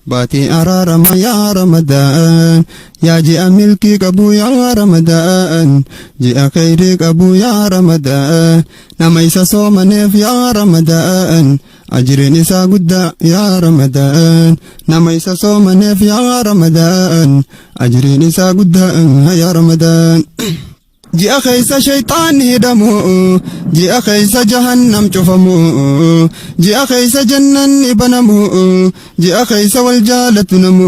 Baatii araarama yaa Ramadaan, yaa ji'a milkii qabu yaa Ramadaan, ji'a kheyrii qabu yaa Ramadaan, nama isa soomaneef yaa Ramadaan, ajriin isaa guddaa yaa Ramadaan, nama isa soomaneef yaa Ramadaan, ajriin isaa guddaa yaa Ramadaan. Ji'a keessa shayxaanni hidhamu, ji'a keessa jahannam cufamu, ji'a keessa jannanni banamu, ji'a keessa wal jaalatu namu.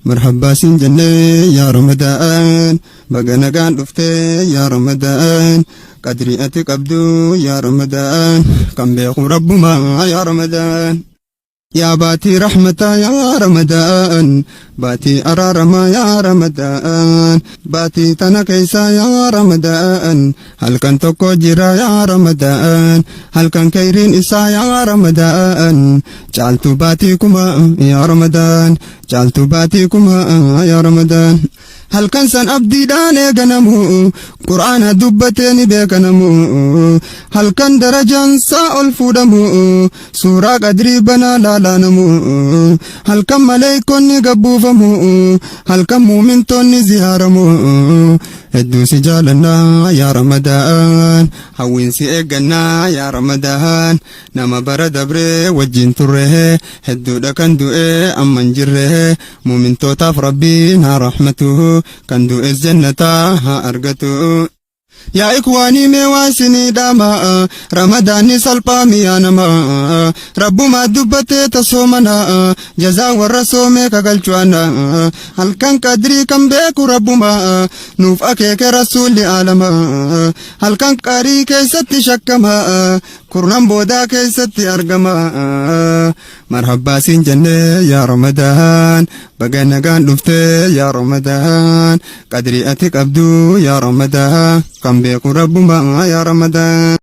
Marhabbaa siin jennee yaa Ramadaan, baga nagaan dhuftee yaa Ramadaan, qadrii ati qabdu yaa Ramadaan, kan beeku rabbumaa yaa Ramadaan. Yaa baatii rahmataa yaa Ramadaan, baatii araaramaa yaa Ramadaan, baatii tana keessaa yaa Ramadaan, halkan tokko jira yaa Ramadaan, halkan kayriin isaa yaa Ramadaan, caaltuu baatii kuma yaa Ramadaan, caaltuu baatii kuma yaa Ramadaan. Halkan san abdiidhaan eeganamu, Qur'aana dubbatee ni beekanamu. Halkan darajaan isaa ol fuudhamu, suuraa qadrii banaa laalaanamu. Halkan maleeykonni gabbuufamu, halkan muumintoonni ziyaaramu. Hedduu si jaalannaa yaa Ramadaan, hawwiin si eeggannaa yaa Ramadaan. Nama bara dabree wajjin turre, hedduudha kan du'e amma hin jirre. Muumintootaaf Rabbiin haa rahmatu, kan du'es jannataa haa argatu. Yaa ikwaanii mee waa isinii dhaama, Ramadaanni salphaa miyaa nama. Rabbumaa dubbatee tasoomana, jazaa warra soomee kagalchu ana. Halkan qadrii kan beeku Rabbuma, nuuf akeeke rasuulli aalama. Halkan qarii keessatti shakkama, kurnan boodaa keessatti argama. Marhabbaa siin jennee yaa Ramadaan, baga nagaan dhuftee yaa Ramadaan, qadrii ati qabdu yaa Ramadaan, kan beeku Rabbuma yaa Ramadaan.